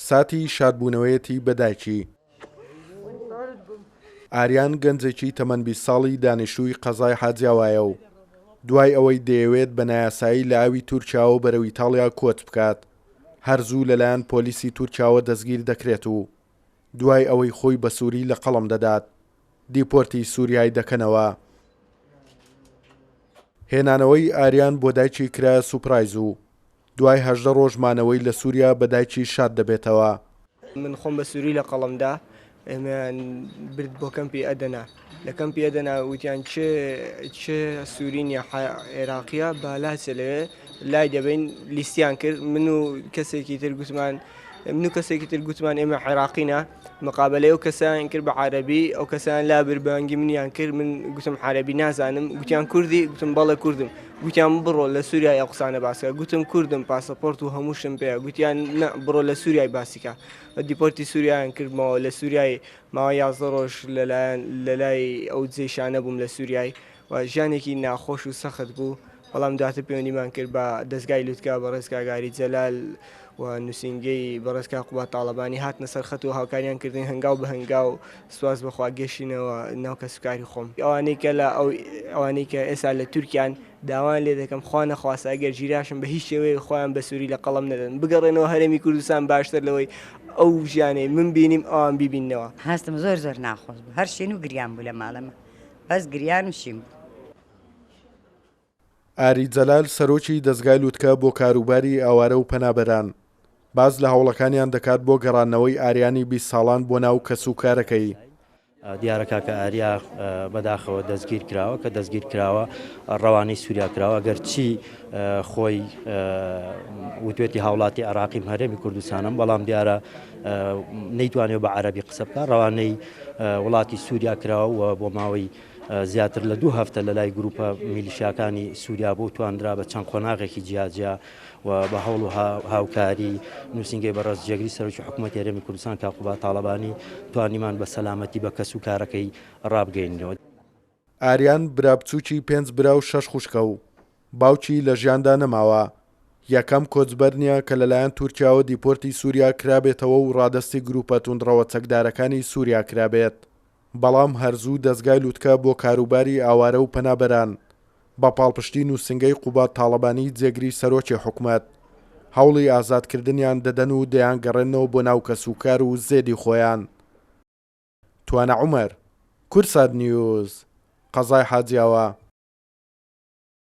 ساتی شادبوونەوەیەتی بە دایکی. ئاریان گەنجێکی تەمەن 20 ساڵی دانیشتووی قەزای حاجیاوایە و دوای ئەوەی دەیەوێت بە نایاسایی لە ئاوی تورکیاوە بەرەو ئیتاڵیا کۆچ بکات، هەر زوو لەلایەن پۆلیسی تورکیاوە دەستگیر دەکرێت و دوای ئەوەی خۆی بە سووری لە قەڵەم دەدات، دیپۆرتی سووریای دەکەنەوە. هێنانەوەی ئاریان بۆ دایکی کرایە سوپرایز و دوای 18 ڕۆژ مانەوەی لە سووریا بە دایکی شاد دەبێتەوە. من خۆم بە سووری لە قەڵەم دا، ئێمەیان برد بۆ کەمپی ئەدەنا. لە کەمپی ئەدەنا وتیان کێ کێ سووری نییە عێراقییە با لاچێ لەوێ لای دەبەین لیستیان کرد من و کەسێکی تر گوتمان من و کەسێکی تر گوتمان ئێمە عێراقینە مقابلەی ئەو کەسیان کرد بە عەرەبی ئەو کەسیان لابر بانگی منیان کرد من گوتم عەرەبی نازانم گوتیان کوردی گوتم بەڵێ کوردم گوتیان بڕۆ لە سووریای ئەو قسانە باسکە گوتم کوردم پاسەپۆرت و هەمووشم پێ گوتیان بڕۆ لە سووریای باسیکە دیپۆرتی سووریایان کردمەوە لە سووریای ماوە 11 ڕۆژ لەلایەن لەلای ئەو جێشانە بووم لە سووریای و ژیانێکی ناخۆش و سەخت بوو بەڵام دواتر پەیوەندیمان کرد بە دەزگای لوتکە بەڕێز کاک ئاری جەلال و نووسینگەی بەڕێز کاک قوباد تاڵەبانی هاتنە سەر خەت و هاوکاریان کردین هەنگاو بە هەنگاو سوپاس بەخوا گەشتینەوە ناو کەسوکاری خۆم ئەوانەی کە لە ئەو ئەوانەی کە ئێستا لە تورکیان داوایان لێ دەکەم خوا نەخواستە ئەگەر گیراشم بە هیچ شێوەیەک خۆیان بە سووری لە قەڵەم نەدەن بگەڕێنەوە هەرێمی کوردستان باشتر لەوەی ئەو ژیانەی من بینیم ئەوان بیبیننەوە. هەستم زۆر زۆر ناخۆش بوو هەر شین و گریان بوو لە ماڵەمە بەس گریان و شین بوو. ئاری جەلال سەرۆکی دەزگای لوتکە بۆ کاروباری ئاوارە و پەنابەران باس لە هەوڵەکانیان دەکات بۆ گەڕاندنەوەی ئاریانی 20 ساڵان بۆ ناو کەسوکارەکەی. دیارە کاکە ئاریا بەداخەوە دەستگیر کراوە کە دەستگیر کراوە ڕەوانەی سووریا کراوە ئەگەر چی خۆی وتوێتی هاوڵاتی عراقیم هەرێمی کوردستانم بەڵام دیارە نەیتوانێت بە عەربی قسە بکە ڕەوانەی وڵاتی سووریا کراوە و بۆ ماوەی زیاتر لە دوو هەفتە لە لای گروپە میلیشیاکانی سووریا بۆ توانرا بە چەند قۆناغێکی جیاجیا و بە هەوڵ و هاوکاری نووسینگەی بەڕێز جێگری سەرۆکی حکوومەتی هەرێمی کوردستان کاک قوباد تاڵەبانی توانیمان بە سەلامەتی بە کەس و کارەکەی ڕابگەینەوە. ئاریان برا بچووکی پێنج برا و شەش خوشکە و باوکی لە ژیاندا نەماوە، یەکەم کۆچبەر نییە کە لەلایەن تورکیاوە دیپۆرتی سووریا کرابێتەوە و ڕادەستی گرووپە توندڕەوە چەکدارەکانی سووریا کرابێت. بەڵام هەر زوو دەزگای لوتکە بۆ کاروباری ئاوارە و پەنابەران بە پاڵپشتی نووسنگەی قوباد تاڵەبانی جێگری سەرۆکی حکومەت هەوڵی ئازادکردنیان دەدەن و دەیانگەڕێننەوە بۆ ناو کەسوکار و زێدی خۆیان. توانا عومەر، کوردسات نیوز، قەزای حاجیاوا.